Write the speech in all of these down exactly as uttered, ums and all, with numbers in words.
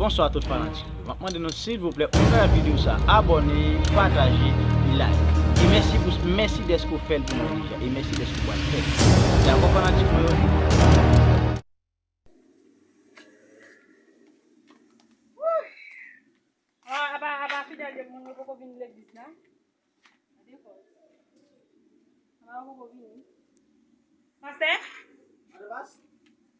Bonswa tout fanatik yo. M ap mande nou silvouplè, ou gade videyo sa, abòne, pataje, like. E mèsi pou, mèsi dèske w fè l pou mwen deja. E mèsi dèske w pral fè l. Dakò fanatik mwen yo? Ah, apa, apa Fidèl de moun yo poko vin legliz la. Gade kò. Apa yo poko vini. Pastè?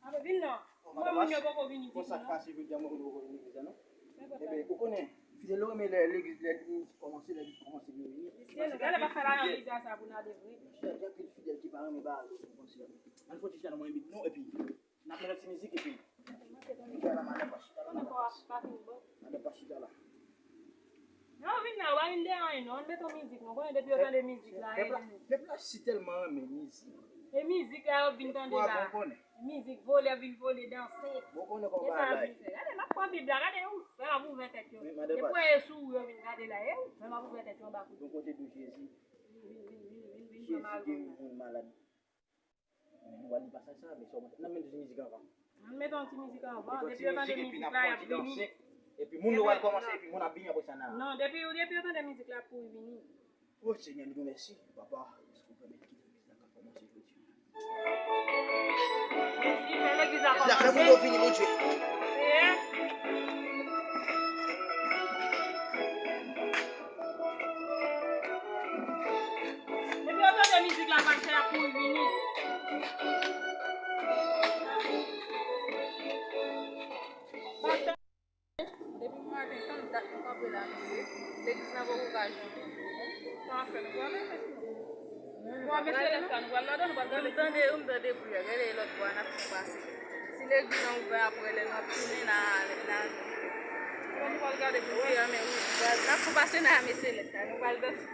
Apa vin non. Mwen moun yo poko vini. Konsa k pase jodi a, mwen moun yo poko vin legliz la non. Ebyen, ou konnen, Fidèl yo renmen lè legliz, lè legliz kòmanse, lè legliz kòmanse vini. Mesye, nou gade pa fè la nan legliz sa pou n ale vre. Gen anpil Fidèl ki pa renmen bagay yo kòmanse. Ann fè yon ti chita nan mwen bit non, epi n ap met yon ti mizik epi nou fè la, madanm pa chita la, madanm pa chita la. Lè w vin la, w pa vin deranj non, ann met yon mizik non, konnen depi yo tande mizik la, pèp la, pèp la si tèlman renmen mizik. E mizik la yo vin tande la. Mizik, volè vin vole, danse. Bon, konnen kòman bagay la ye. Gade, m ap pran Bib la, gade, ou, fè m ap ouvè tèt yo. Depi w wè e sou ou yo vin gade la, e ou, fè m ap ouvè tèt yo anba kout. Yon kote dou Jezi. Vin, vin, vin, vin, vin, vin, Jezi geri moun malad. Nou pral li pasaj sa, men sèlman n ap met yon ti mizik anvan. N ap met yon ti mizik anvan, depi yo tande mizik la, y ap vini. Epi moun yo pral kòmanse, epi moun ap vini apre sa nan. Non, depi, depi yo tande mizik la, ap kouri vini. O Senyè, nou di w mèsi, papa, paske w pèmèt ke legliz la ka kòmanse jodi a. Mèsi, fè legliz la kòmanse. Legliz la, fè moun yo vini, Bondye. Seyè. Depi yo tande mizik la, pastè a kouri vini. Pastè. Depi maten, tann dat nou kanpe la, mesye. Legliz la poko ka janm. Sa ap fè nou pral rete sinon. Nou pral rete la, nou pral ladan, nou pral gade. M tande, m tande pri a, gade lòt bò a, n ap fè pase. Si legliz lan ouvè apre, lè n ap tounen, n a, n a, nou pral gade pri a, men wi, n ap fè pase nan ame selès la, nou pral danse.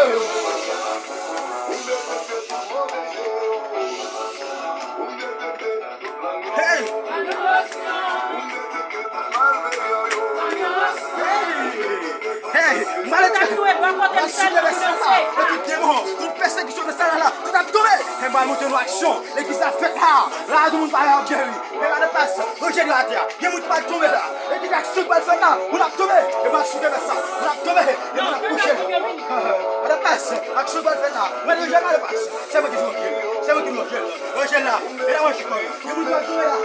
Hey! Hey! Hey! M pral atake. M pral sou leve sa la. E tout demon, tout pèsekisyon de sa la, tout ap tonbe. E m pral montre nou aksyon. Legliz la fèt la. La, tout moun pa ap geri. E madanm pastè, ranje dra atè a. Gen moun ki pral tonbe la. E ki aksyon ki pral fèt la? Moun ap tonbe. E m ap sou leve sa. Moun ap tonbe. E moun ap kouche. Madanm pastè, aksyon ki pral fèt la. Mwen ranje madanm pastè. Se mwen ki jwe anjèl. Se mwen ki jwe anjèl. Anjèl la. E la mwen chita. Gen moun ki pral tonbe la.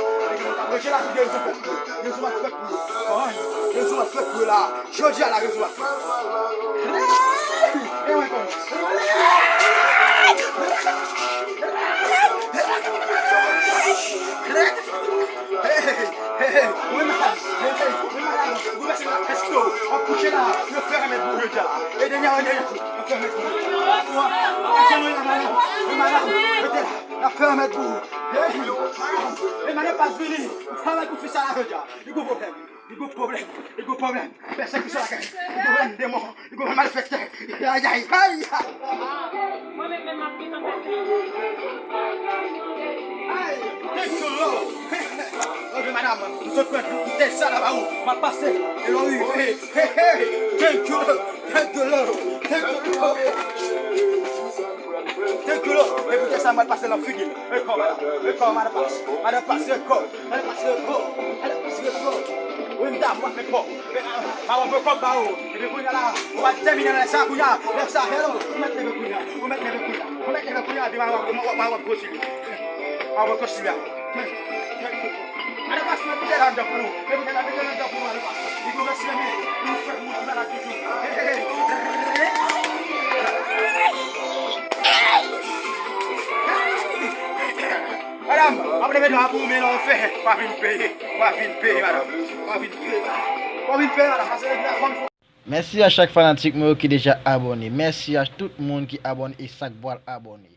Anjèl la, gen rezon fèt pou yo. Gen rezon fèt pou yo. Gen rezon fèt pou yo la. Jodi a la rezon ap fèt. Hey! Hey, mwen konn. Hey, hey, hey, hey, wi, madanm. Hey, hey, wi, madanm. Wi, mèsi, la, pesto. W ap kouche la. Yo fè remèd pou jodi a la. E dènyè, dènyè, yo fè remèd pou jodi a. Wi, madanm. Wi, madanm. Rete la. Yo fè remèd pou. Hey, madanm. Hey, madanm, pa vini. Ou fè remèd pou fi sa la jodi a. Li gon pwoblèm. Li gon pwoblèm. Li gon pwoblèm. Pèsekisyon lakay. Li gon pwoblèm demon. Li gon pwoblèm malfektè. Ay, ay, ay. Mwen menm, menm, m ap gentan pase. Ay, thank you, Lord. Ok, madanm, m sot pran bouteil sa la ba ou. M ap pase. E lè w rive. Hey, hey, hey. Thank you, Lord. Thank you, Lord. Thank you, Lord. Thank you, Lord. E bouteil sa, m ap pase nan figi l. Rekò, madanm. Rekò, madanm pastè. Madanm pastè, rekò. Madanm pastè, rekò. Madanm pastè, rekò. Wi, m ta, m ap met kò. Madanm, pran kò ba ou. Epi kounye a la, ou va tèmine nan sa kounye a. Lè sa, hello. Ou mèt leve kounye a. Ou mèt leve kounye a. Ou mèt leve kounye a. Epi madanm, madanm, madanm, gwo sou li. Madanm, gwo sou li a. Madanm pastè, mete l anndan pou nou. Mete l anndan pou nou, madanm pastè. Li gon mèsi, men li fè moun ki malad toujou. Hey, hey, hey. Madanm, ap leve dwa pou ou, men lè w fè, w a vin peye, w a vin peye, madanm. W a vin peye, w a vin peye, madanm. Pase legliz la, fò m fò. Mèsi a chak fanatik mwen yo ki deja abòne. Mèsi a tout moun ki abòne e sa k pral abòne.